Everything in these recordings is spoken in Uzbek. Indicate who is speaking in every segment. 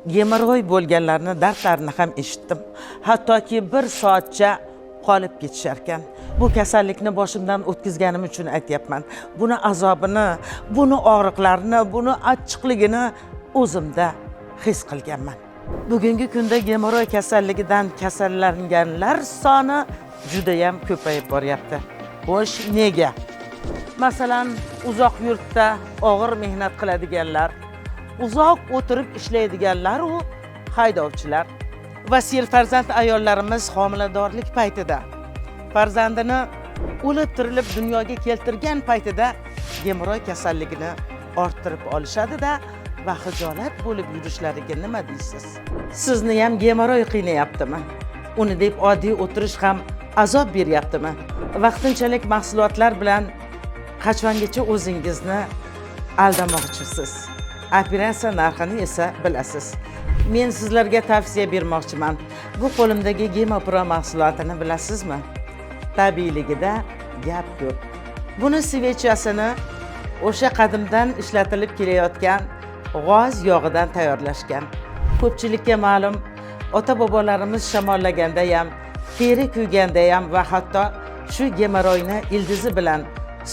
Speaker 1: Gemoroy bo'lganlarni dardlarini ham eshitdim. Hattoki bir soatcha qolib ketisharkan. Bu kasallikni boshimdan o'tkazganim uchun aytyapman. Buni azobini, buni og'riqlarini, buni achchiqligini o'zimda his qilganman. Bugungi kunda gemoroy kasalligidan kasallanganlar soni judayam ko'payib boryapti. Xo'sh, nega? Masalan, uzoq yurtda og'ir mehnat qiladiganlar, uzoq o'tirib ishlaydiganlar u haydovchilar va serfarzand ayollarimiz homiladorlik paytida, farzandini o'lib tirilib dunyoga keltirgan paytida gemoroy kasalligini orttirib olishadi-da va xijolat bo'lib yurishlariga nima deysiz? Sizni ham gemoroy qiynayaptimi? Uni deb oddiy o'tirish ham azob beryaptimi? Vaqtinchalik mahsulotlar bilan qachongacha o'zingizni aldamoqchisiz? Operatsiya narxini esa bilasiz. Men sizlarga tavsiya bermoqchiman. Bu qo'limdagi Gemopro mahsulotini bilasizmi? Tabiiyligida gap ko'p. Buni свеча sini o'sha qadimdan ishlatilib kelayotgan g'oz yog'idan tayyorlashgan. Ko'pchilikka ma'lum, ota bobolarimiz shamollaganda ham, teri kuyganda ham va hatto shu gemoroyni ildizi bilan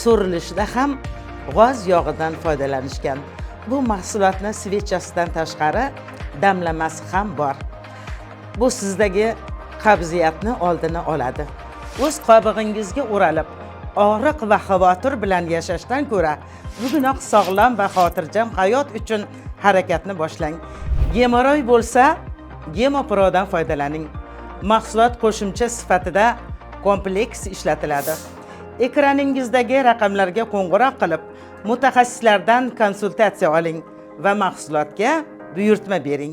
Speaker 1: so'rilishida ham g'oz yog'idan foydalanishgan. Bu mahsulotni свеча sidan tashqari damlamasi ham bor. Bu sizdagi qabziyatni oldini oladi. O'z qobig'ingizga o'ralib, og'riq va xavotir bilan yashashdan ko'ra, bugunoq sog'lom va xotirjam hayot uchun harakatni boshlang. Gemoroy bo'lsa, Gemoprodan foydalaning. Mahsulot qo'shimcha sifatida kompleks ishlatiladi. Ekraningizdagi raqamlarga qo'ng'iroq qilib, mutaxassislardan konsultatsiya oling va mahsulotga buyurtma bering.